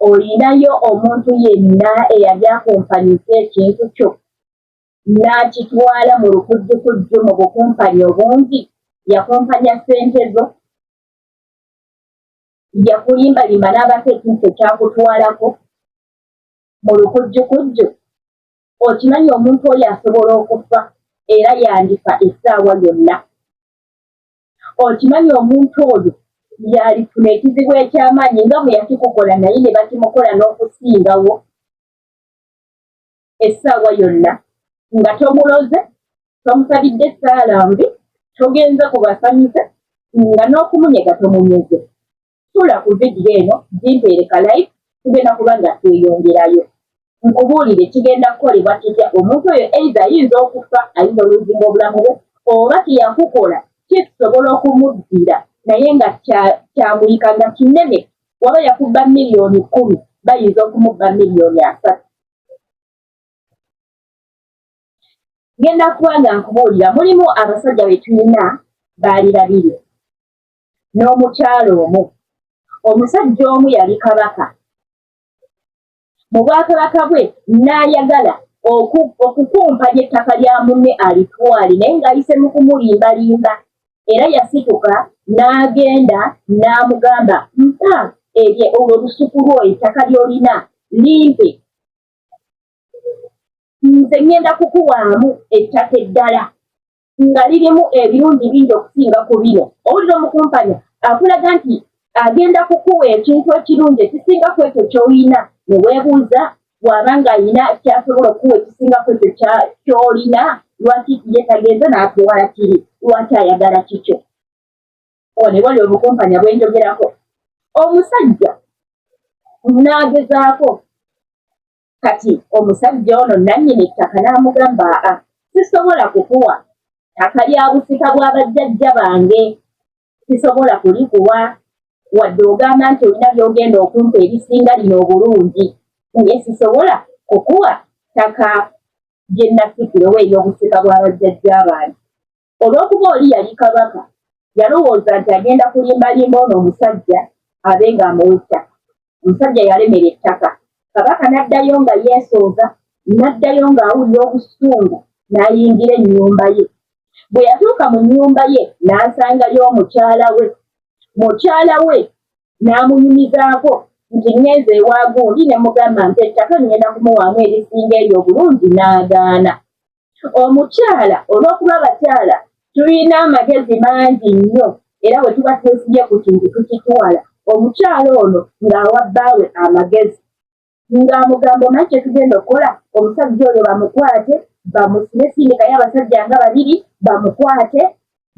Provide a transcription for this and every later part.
Olinayo omuntu yenna eyali akumpanyizza ekintu kyo n'akitwala mu lukujjukujju mu bukumpanyi obungi? Yakumpanya ssente zo, yakulimbalimba n'abaako ekintu kyo ky'akutwalako mu lukujjukujju. Okimanyi omuntu oyo asobola okufa era yandifa essaawa yonna. Okimanyi omuntu oyo yalifuna ekizibu eky'amaanyi nga bwe yakikukola naye ne bakimukola n'okusingawo essaawa yonna nga tomuloze, tomusabidde ssaala mbi, togenze ku basamize nga n'okumunyega tomunyeze. Tuula ku vidiyo eno gimpeere ka like tugenda kuba nga tweyongerayo. Nkubuulire kigenda kukolebwa kitya omuntu oyo either ayinza okufa ayinza oluzinga obulamu bwe oba kyeyakukola kisobola okumuddira naye nga kyamuyika nga kinene waba yakubba 10,000,000 bayinza okumubba 30,000,000. Ngenda kuba nga nkubuulira mulimu abasajja be tulina baali babiri n'omukyala omu. Omusajja omu yali kabaka. Mu bwakabaka bwe n'ayagala okukumpanya ettaka lya munne alitwale naye ng'ayise mu kumulimbalimba era yasituka n'agenda n'amugamba mpa ebye olwo olusuku lwo ettaka ly'olina limpe nze ŋŋenda kukuwaamu ettaka eddala nga lirimu ebirungi bingi okusinga ku bino. Owulira omukumpanya akulaga nti agenda kukuwa ekintu ekirungi ekisinga ku ekyo ky'olina ne weebuuza bw'aba ng'alina ky'asobola okukuwa ekisinga ku ekyo ky'olina lwaki ye tagenze n'atwala kiri lwaki ayagala kikyo one wali obukumpanya bwe njogerako omusajja n'agezaako Kati omusajja ono nnannyini ttaka n'amugamba, Aa, sisobola kukuwa ttaka lya busika bwa bajjajja bange. Sisobola kulikuwa, wadde ogamba nti olina by'ogenda okumpa ebisinga lino obulungi, naye sisobola kukuwa ttaka lye nnasikira oba ery'obusika bwa bajjajja bange. Olw'okuba oli yali kabaka, yalowooza nti agenda kulimbalimba ono omusajja abe ng'amuwa ettaka. Omusajja yalemera ettaka. Kabaka n'addayo nga yeesooza, n'addayo ng'awulira obusungu n'ayingira ennyumba ye. Bwe yatuuka mu nnyumba ye n'asangayo omukyala we. Mukyala we n'amunyumizaako nti ŋŋenze ewa gundi ne mugamba nti ettaka ŋŋenda kumuwaamu erisinga eryo obulungi n'agaana. Omukyala olw'okuba abakyala tulina amagezi mangi nnyo era bwe tuba twesibye ku kintu tukitwala, omukyala ono ng'awa bbaawe amagezi ng'amugamba omanyi kye tugenda okukola omusajja oyo bamukwate bamusibe sindikayo abasajja nga babiri bamukwate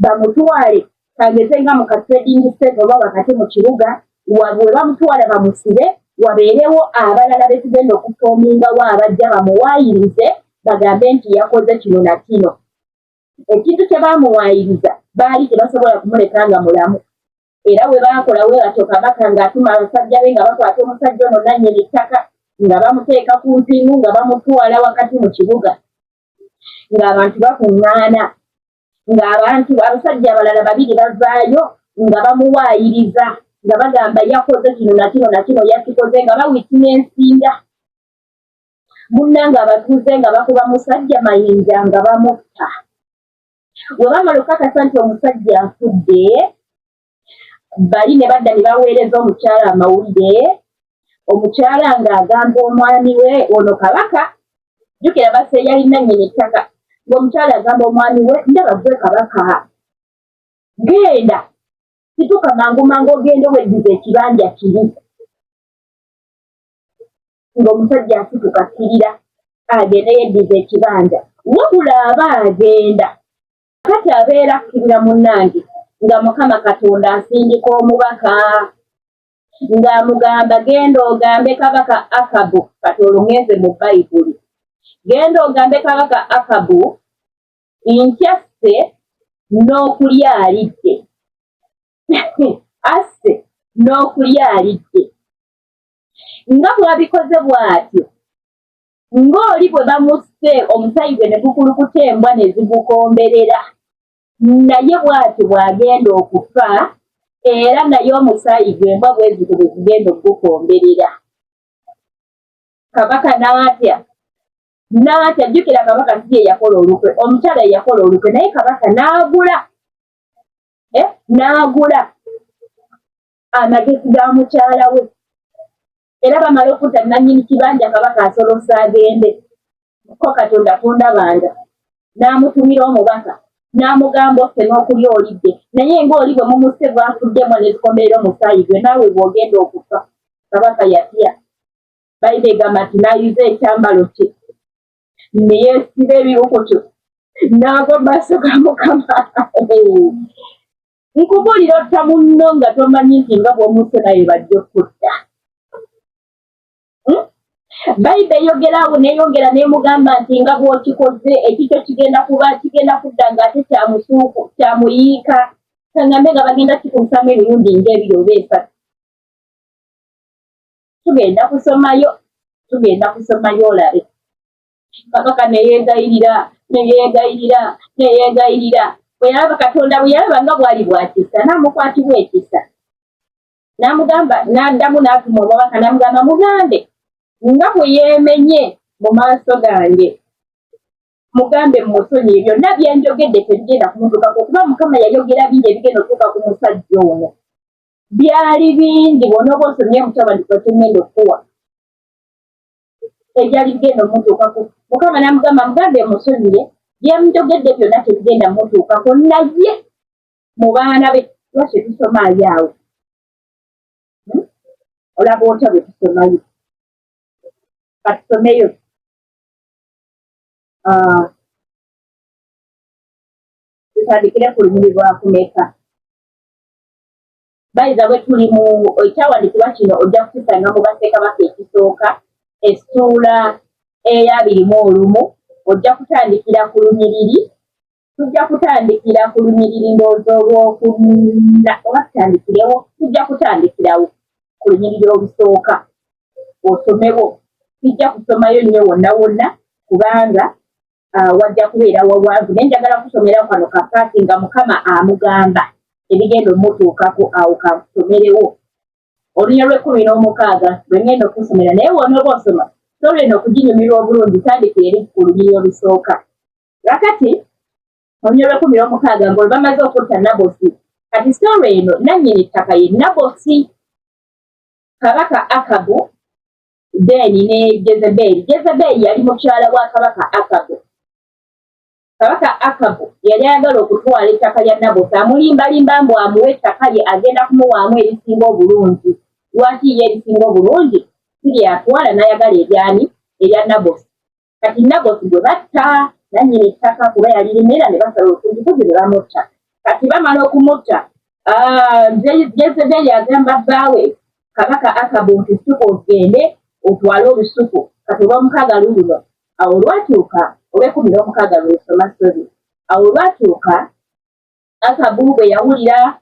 bamutwale kageze nga mu ka trading center oba wakati mu kibuga we bamutwala bamusibe wabeerewo abalala be tugenda okufoomingawo abajja bamuwaayirize bagambe nti yakoze kino na kino. Ekintu kye baamuwaayiriza baali tebasobola kumuleka nga mulamu era bwe baakola we batyo kabaka ng'atuma abasajja be nga bakwata omusajja ono nannyini ttaka nga bamuteeka ku mpingu nga bamutwala wakati mu kibuga ng'abantu bakuŋŋaana ng'abantu abasajja abalala babiri bavaayo nga bamuwaayiriza nga bagamba yakoze kino na kino na kino yakikoze nga bawitinensinga munnange abatuuze nga bakuba musajja mayinja nga bamutta. We bamala okukakasa nti omusajja afudde bali ne badda ne baweereza omukyala amawulire omukyala ng'agamba omwami we ono kabaka jjukira base yali nannyini ttaka ng'omukyala agamba omwami we ndaba gwe kabaka genda situka mangu mangu ogende weddiza ekibanja kiri ng'omusajja asituka akkirira agende yeddiza ekibanja wabula aba agenda Kati abeera akkirira munnange nga Mukama Katonda asindika omubaka ng'amugamba genda ogambe kabaka Akabu kati olwo ŋŋenze mu Bayibuli genda ogambe kabaka Akabu nti asse n'okulya alidde asse n'okulya alidde nga bw'abikoze bw'atyo Ng'oli bwe bamusse, omusaayi gwe ne gukulukuta embwa ne zigukomberera. Naye bw'atyo bw'agenda okufa, era naye omusaayi gwe embwa bwe zityo bwe zigenda okugukomberera. Kabaka n'atya, n'atya. Jjukira kabaka si ye yakola olukwe, omukyala ye yakola olukwe, naye kabaka n'agula, n'agula amagezi ga mukyala we. Era bamala okutta nnannyini kibanja, kabaka asolosa agende ko Katonda kundabanga, n'amutumira omubaka n'amugamba osse n'okulya olidde, naye ng'oli bwe mumusse bw'afuddemu n'ezikomerera omusaayi gwe, naawe bw'ogenda okufa. Kabaka yatya. Bayibuli egamba nti n'ayuza ekyambalo kye ne yeesiba ebibukutu n'agwa mu maaso ga Mukama. Nkubuulira, otta munno nga tomanyi nti nga bw'omusse naye bajja okutta. Bayibuli eyogera awo neyongera nemugamba nti nga bw'okikoze ekikyo kigenda kuba kigenda kudda ng'ate kyamusuuku kyamuyiika, kaŋŋambe nga bagenda kikuusamu emirundi ng'ebiri oba esatu. Tugenda kusomayo, tugenda kusomayo olabe. Kabaka neyeegayirira, neyeegayirira, neyeegayirira. Bwe yalaba Katonda, bwe yalaba nga bwali bwa kisa, n'amukwatibwa ekisa, n'amugamba, n'addamu n'atuma omubaka n'amugamba, mugambe nga bwe yeemenye mu maaso gange, mugambe mmusonyiye, byonna bye njogedde tebigenda kumutuukako, kuba Mukama yayogera bingi ebigenda okutuuka ku musajja ono. Byali bingi, bw'onooba osomye mu kyawandiikibwa kye ŋŋenda okukuwa, ebyali bigenda omutuukako. Mukama n'amugamba, mugambe musonyiye, bye njogedde byonna tebigenda mutuukako, naye mu baana be. Lwaki tusomaayo awo? Olaba otya bwe tusomayo? Katusomeyo. Ah, tutandikire ku lunyiriri lwa kumeka? Bayiza bwe tuli mu ekyawandiikibwa kino, ojja kukisanga mu Bassekabaka ekisooka essuula ey'abiri mu olumu. Ojja kutandikira ku lunyiriri, tujja kutandikira ku lunyiriri ndowooza olwokuna, oba tutandikirewo? Tujja kutandikirawo ku lunyiriri olusooka osomewo. Sijja kusomayo nnyo wonna wonna kubanga wajja kubeera wawanvu, naye njagala kusomera kano kapaati nga Mukama amugamba ebigenda omutuukako. Awo kankusomerewo olunya lw'ekkumi n'omukaaga lwe ngenda okusomera, naye wonooba osoma solo eno okuginyumirwa obulungi, tandikira eri ku lunyiriri olusooka. Kakati olunya lw'ekkumi n'omukaaga, ng'olwo bamaze okutta Nabosi. Kati solo eno nannyini ttaka ye Nabosi. Kabaka Akabu then ne Jezebeli. Jezebeli yali mukyala wa kabaka Akabu. Kabaka Akabu yali ayagala okutwala ettaka lya Nabosi, amulimbalimba mbu amuwe ettaka lye, agenda kumuwaamu erisinga obulungi. Lwaki ye erisinga obulungi si lye yatwala, n'ayagala eryani? Erya Nabosi. Kati Nabosi gwe batta, nannyini ttaka, kuba yalirimira, ne basala olukunjikuju ne bamutta. Kati bamala okumutta, ah, Jezebeli agamba bbaawe kabaka Akabu nti situka ogende otwale olusuku. Kati olwomukaaga luluno. Awo olwatuuka, olw'ekkumi n'omukaaga lwesoma, sorry. Awo olwatuuka Akabu bwe yawulira,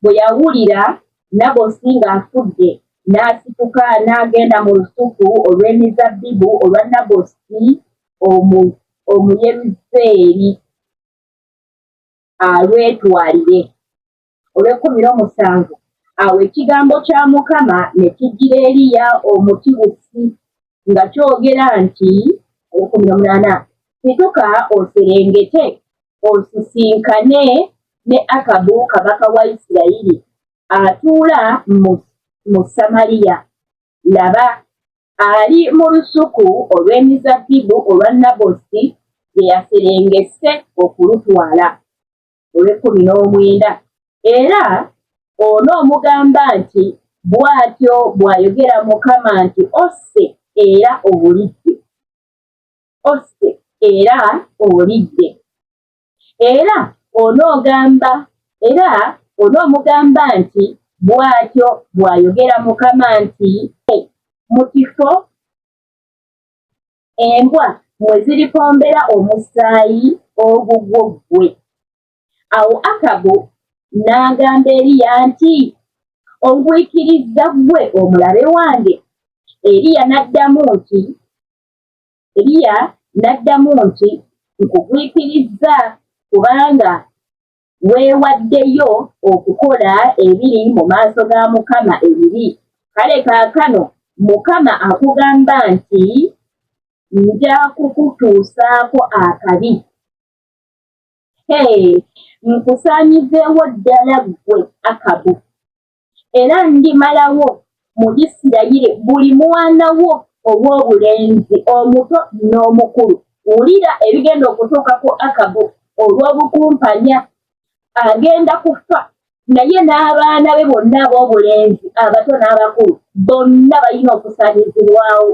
bwe yawulira Nabosi ng'afudde, n'asituka n'agenda mu lusuku olw'emizabbibu olwa Nabosi Omuyeruzeeri alwetwalire. Olw'ekkumi n'omusanvu, awo ekigambo kya Mukama ne kijjira Eriya Omutibusi nga kyogera nti, olw'ekkumi n'omunaana, situka oserengete osisinkane ne Akabu kabaka wa Isirayiri atuula mu Samaliya. Laba, ali mu lusuku olw'emizabbibu olwa Nabosi gye yaserengese okulutwala. Olw'ekkumi n'omwenda, era onoomugamba nti, Bw'atyo bw'ayogera Mukama nti, Osse era obulidde, osse era olidde. Era onoogamba, era onoomugamba nti, Bw'atyo bw'ayogera Mukama nti, Mu kifo embwa mwe ziripombera omusaayi ogugwo ggwe. Awo Akabu n'agamba Eriya nti, Ongwikirizza ggwe omulabe wange? Eriya n'addamu nti, Eriya n'addamu nti, Nkugwikirizza, kubanga weewaddeyo okukola ebiri mu maaso ga Mukama ebibi. Kale kaakano Mukama akugamba nti nja kukutuusaako akabi. Hee, nkusaanyizeewo ddala ggwe Akabu, era ndimalawo mu Yisirayiri buli mwana wo ow'obulenzi omuto n'omukulu. Wulira ebigenda okutuuka ku Akabu olw'obukumpanya. Agenda kufa, naye n'abaana be bonna ab'obulenzi abato n'abakulu bonna balina okusaanyizibwawo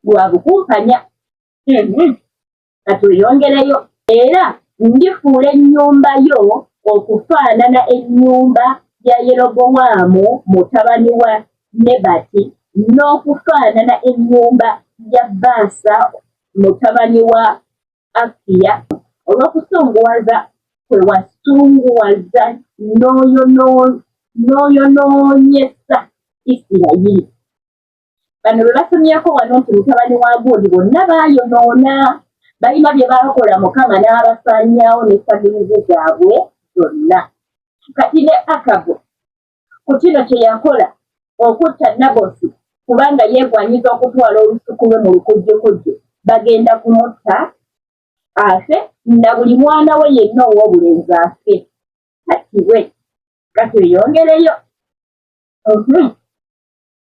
lwa bukumpanya. Katweyongereyo. Era ndifuula ennyumba yo okufaanana ennyumba ya Yerobowaamu mutabani wa Nebati n'okufaanana ennyumba ya Baasa mutabani wa Akiya, olw'okusunguwaza kwe wasunguwaza n'oyonoonyesa Isirayiri. Bano be basomyeko wano nti mutabani wa gundi bonna baayonoona, balina bye baakola Mukama n'abasaanyaawo ne famirizi zaabwe zonna. Kati ne Akabu ku kino kye yakola okutta Nabosi kubanga yeegwanyiza okutwala olusuku lwe mu lukujjukujju, bagenda kumutta afe na buli mwana we yenna ow'obulenzi afe attibwe. Katweyongereyo.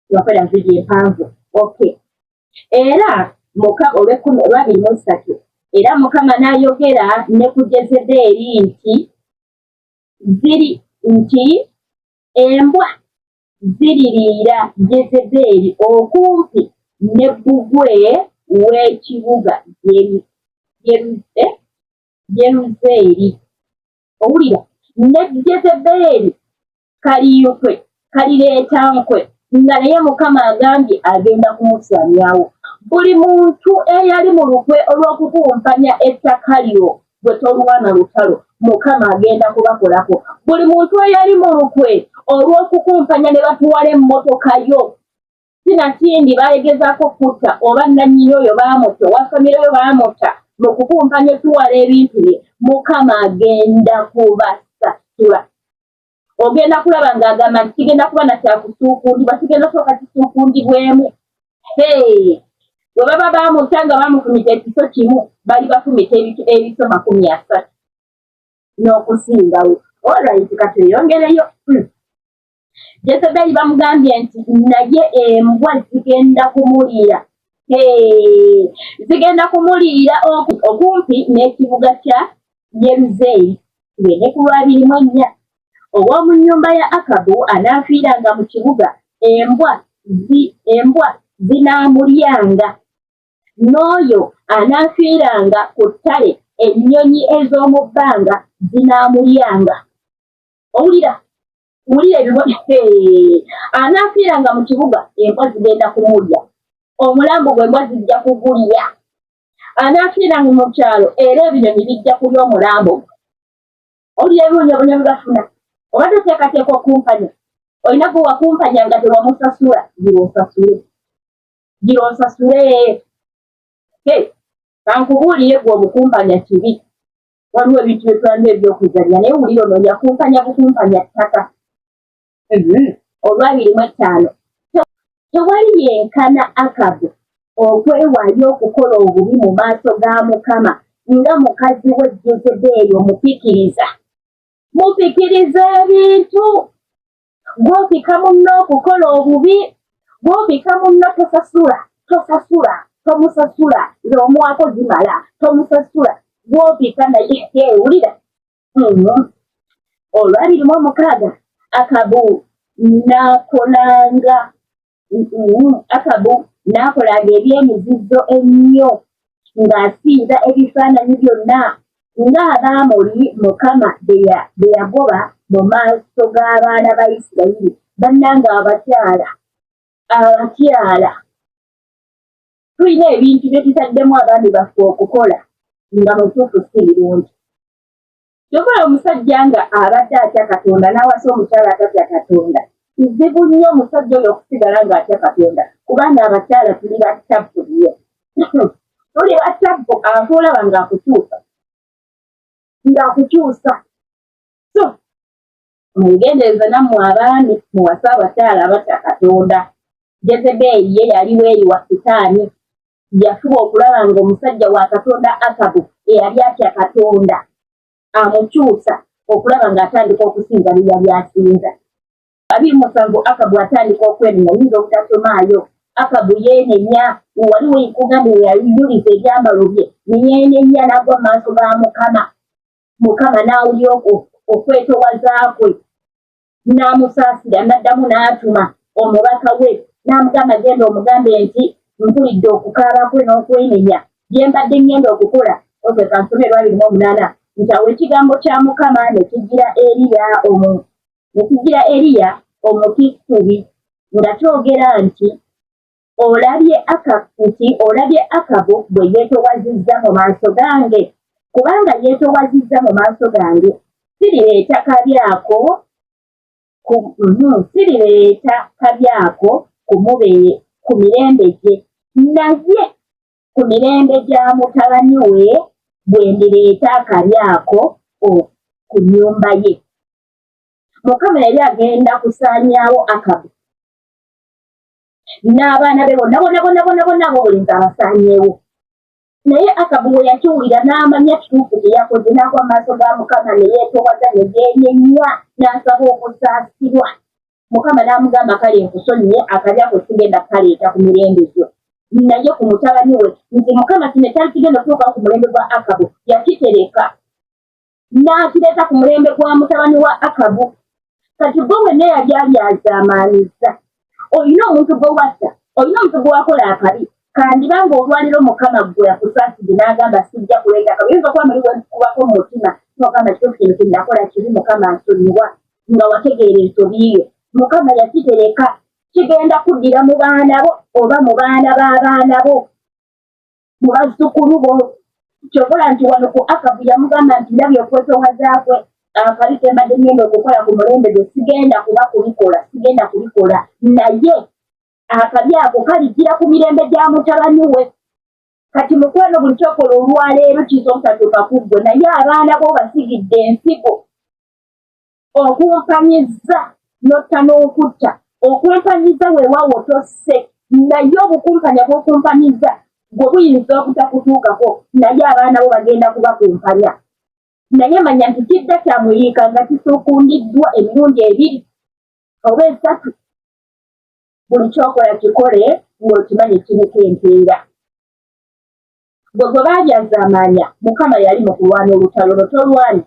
Wakola vidiyo empanvu. Okay. Era Mukama olw'ekkumi olwabiri mu ssatu era Mukama n'ayogera ne ku Jezebeeri nti ziri nti embwa ziririira Jezebeeri okumpi ne bbugwe w'ekibuga Yeruzeeri. Owulira? Ne Jezebeeri kalinkwe kalireeta nkwe nga naye Mukama agambye agenda kumusaanyaawo. Buli muntu eyali mu lukwe olw'okukumpanya ettaka lyo gwe tolwana lutalo, Mukama agenda kubakolako. Buli muntu eyali mu lukwe olw'okukumpanya ne batwala emmotoka yo, sinakindi baagezaako kutta oba nnannyini oyo baamutta, owa famire yo baamutta mu kukumpanya otuwala ebintu bye, Mukama agenda kubasasula. Ogenda kulaba ng'agamba nti kigenda kuba na kyakusuukundibwa, kigenda sooka kisuukundibwemu. Bwe baba baamutta nga bamufumita ekiso kimu, bali bafumita ebiso 30 n'okusingawo. Alright, katweyongereyo. Jezebeli bamugambye nti naye embwa zigenda kumuliira, zigenda kumuliira okumpi n'ekibuga kya Yeruzeeri. Tugende ku lwabiri mu ennya. Ow'omu nnyumba ya Akabu anaafiiranga mu kibuga, embwa embwa zinaamulyanga, n'oyo anaafiiranga ku ttale, ennyonyi ez'omu bbanga zinaamulyanga. Owulira? Wulira ebibonye. Anaafiiranga mu kibuga, embwa zigenda kumulya, omulambo gwe embwa zijja kugulya. Anaafiiranga mu kyalo, era ebinyonyi bijja kulya omulambo gwe. Owulira ebibonyoobonyo bye bafuna? Obadde oteekateeka okumpanya, olina gwe wakumpanya nga tewamusasula, gira osasule, gira osasule. Kankubuulire gwe omukumpanya kibi. Waliwo ebintu bye tulanga eby'okuzannya, naye wulira ono yakumpanya bukumpanya ttaka. Olwabiri mu etaano tewali yenkana Akabu okwewaayo okukola obubi mu maaso ga Mukama nga mukazi we Jezebeeri omupikiriza. Mupikiriza ebintu, gw'opika munno okukola obubi, gw'opika munno tosasula, tosasula, tomusasula, nze omuwaako zimala, tomusasula, gw'opika naye wulira. Olwabiri mu omukaaga Akabu n'akolanga Akabu n'akolanga eby'emizizo ennyo ng'asinza ebifaananyi byonna ng'Abaamoli Mukama be yagoba mu maaso g'abaana ba Isirayiri. Bannange abakyala, abakyala tulina ebintu bye tutaddemu abaami baffe okukola nga mu butuufu si birungi. Kyova omusajja nga abadde atya Katonda n'awasa omukyala atatya Katonda, kizibu nnyo omusajja oyo okusigala ng'atya Katonda kubanga abakyala tuli battabbu nnyo. Tuli battabbu, ate olaba ng'akukyusa, ng'akukyusa. So mwegendereze nammwe abaami muwase abakyala abatya Katonda. Jezebeeri ye yali weeri wa Sitaani. Yafuba okulaba ng'omusajja wa Katonda Akabu eyali atya Katonda amukyusa okulaba ng'atandika okusinza bye yali asinza. 27 Akabu atandika okwenenya, oyinza obutasomaayo. Akabu yeenenya, wali weikugambye we yayuliza ebyambalo bye ne yeenenya n'agwa mu maaso ga Mukama. Mukama n'awulira okwetowaza kwe n'amusaasira, n'addamu n'atuma omubaka we n'amugamba, genda omugambe nti mpulidde okukaaba kwe n'okwenenya bye mbadde ŋŋenda okukola. Okay, kansome lwa 28 nti awo ekigambo kya Mukama ne kijjira Eriya omu ne kijjira Eriya Omutisubi nga kyogera nti olabye aka nti olabye Akabu bwe yeetowazizza mu maaso gange, kubanga yeetowazizza mu maaso gange, sirireeta kabi ako ku sirireeta kabi ako kumube ku mirembe gye, naye ku mirembe gya mutabani we bwe ndireeta akabi ako ku nnyumba ye. Mukama yali agenda kusaanyaawo Akabu n'abaana be bonna bonna bonna bonna bonna ab'obulenzi abasaanyeewo. Naye Akabu bwe yakiwulira n'amanya kituufu kye yakoze, n'agwa mu maaso ga Mukama ne yeetoowaza ne yeenenya n'asaba okusaasirwa. Mukama n'amugamba, kale nkusonyiye, akabi ako sigenda kukaleeta ku mirembe gyo, naye ku mutabani we. Nti Mukama kino ekyali kigenda okutuukawo ku mulembe gwa Akabu yakitereka n'akireeta ku mulembe gwa mutabani wa Akabu. Kati gwe wenna eyali alyazaamaanyiza, olina omuntu gwe watta, olina omuntu gwe wakola akabi, kandiba ng'olwaliro Mukama gwe akusaasidde n'agamba sijja kuleeta akabi. Oyinza okuba muli wekubako mu mutima n'ogamba kituufu kino kye nakola kibi, Mukama nsonyiwa, nga wategeera ensobi yo. Mukama yakitereka, kigenda kuddira mu baana bo oba mu baana b'abaana bo, mu bazzukulu bo. Kyokola nti wano ku Akabu yamugamba nti ndabye okwetowaza kwe, akabi ke mbadde ngenda okukola ku mulembe gwe sigenda kuba kubikola, sigenda kubikola, naye akabi ako kalijjira ku mirembe gya mutabani we. Kati mukwano, buli kyokola olwaleero kiyinza obutatuuka ku ggwe, naye abaana bo basigidde ensigo. Okumpanyizza n'otta n'okutta, okumpanyizza weewaawo tosse, naye obukumpanya bw'okumpanyizza gwe buyinza obutakutuukako, naye abaana bo bagenda kubakumpanya. Naye manya nti kidda kya muyiika nga kisuukundiddwa emirundi ebiri oba esatu. Buli ky'okola kikole ng'okimanyi kiriko empeera. Gwe gwe baalyazaamaanya, Mukama yali mu kulwana olutalo lwo, tolwana.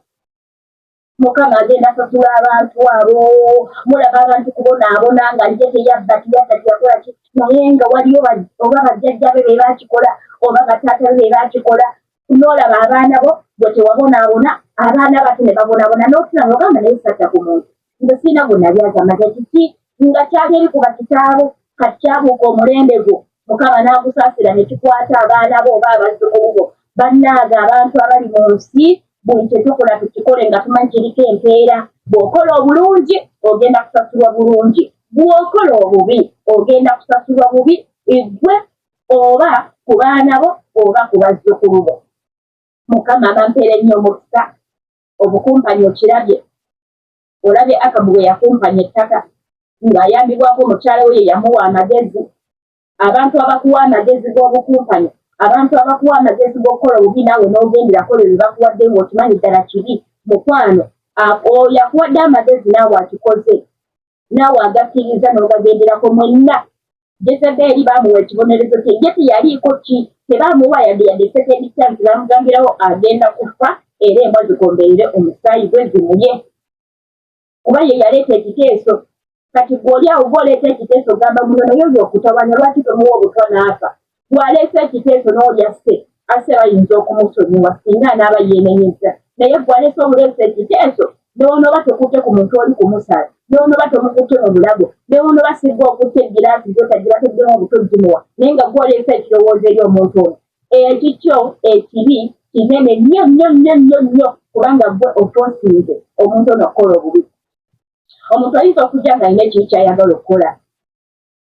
Mukama agenda asasula abantu abo. Mulaba abantu kubonaabona nga ye teyabba, teyatta, teyakola ki, naye nga waliyo oba bajjajja be be bakikola oba bataata be be bakikola. N'olaba abaana bo, gwe tewabonaabona, abaana bate ne babonaabona, n'otula n'ogamba naye satta ku muntu, nze sirina gwe nalyazaamaanya, kiki nga kyali eri ku bakitaabo, kati kyabuuka omulembe gwo, Mukama n'akusaasira ne kikwata abaana bo oba abazzukulu bo. Bannange abantu abali mu nsi, buli kye tukola tukikole nga tumanyi kiriko empeera. Bw'okola obulungi ogenda kusasulwa bulungi, bw'okola obubi ogenda kusasulwa bubi, ggwe oba ku baana bo oba ku bazzukulu bo. Mukama abampeere nnyo omukisa. Obukumpanyi okirabye, olabye Akabu bwe yakumpanya ettaka ng'ayambibwako mukyala we ye yamuwa amagezi. Abantu abakuwa amagezi g'obukumpanya, abantu abakuwa amagezi g'okukola obubi naawe n'ogendera kola ebyo bakuwadde ng'okimanyi ddala kibi, mukwano, oyo akuwadde amagezi naawe akikoze, naawe agakkiriza n'ogagenderako. Mwenna Jezebeeri baamuwa ekibonerezo kye, ye teyaliiko ki, tebaamuwa yadde yadde second chance, baamugambirawo agenda kufa era embwa zikombeerere omusaayi gwe zimulye, kuba ye yaleeta ekiteeso. Kati gwe oli awo gw'oleeta ekiteeso ogamba muno naye oyo okutawanya lwaki tomuwa obutwa n'afa? Gw'aleese ekiteeso n'oli asse asse bayinza okumusonyiwa singa anaaba yeenenyezza, naye gw'aleese obuleese ekiteeso newonooba tokutte ku muntu oli kumusala, newonooba tomukutte mu bulago, newonooba sigga okutte egiraasi gyota gyebateddemu obutwa ogimuwa, naye nga gw'oleese ekirowoozo eri omuntu ono, ekikyo ekibi kinene nnyo nnyo nnyo nnyo nnyo, kubanga gwe ofoosinze omuntu ono okukola obubi. Omuntu ayinza okujja ng'alina ekibi ky'ayagala okukola,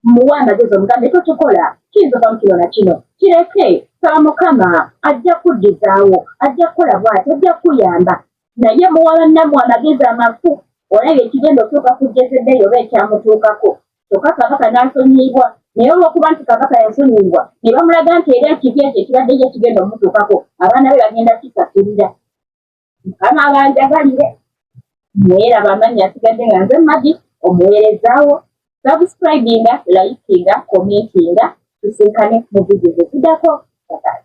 muwe amagezi omugambe tokikola, kiyinza ovamu kino na kino, kireke, saba Mukama ajja kuddizaawo, ajja kukola bw'ati, ajja kukuyamba. Naye muwa bannammwe amagezi amafu, olaba ekigenda otuuka ku Jezebeeri oba ekyamutuukako. Kyokka kabaka n'asonyiyibwa. Naye olw'okuba nti kabaka yasonyiyibwa, ne bamulaga nti era ekibi ekyo ekibadde ye kigenda omutuukako, abaana be bagenda kisasulira. Mukama abanjagalire. Mweraba amannya asigadde nga nze Magi, omuweerezaawo. Subscribinga, likinga, commentinga, tusinkane mu vidiyo eziddako. Bye bye.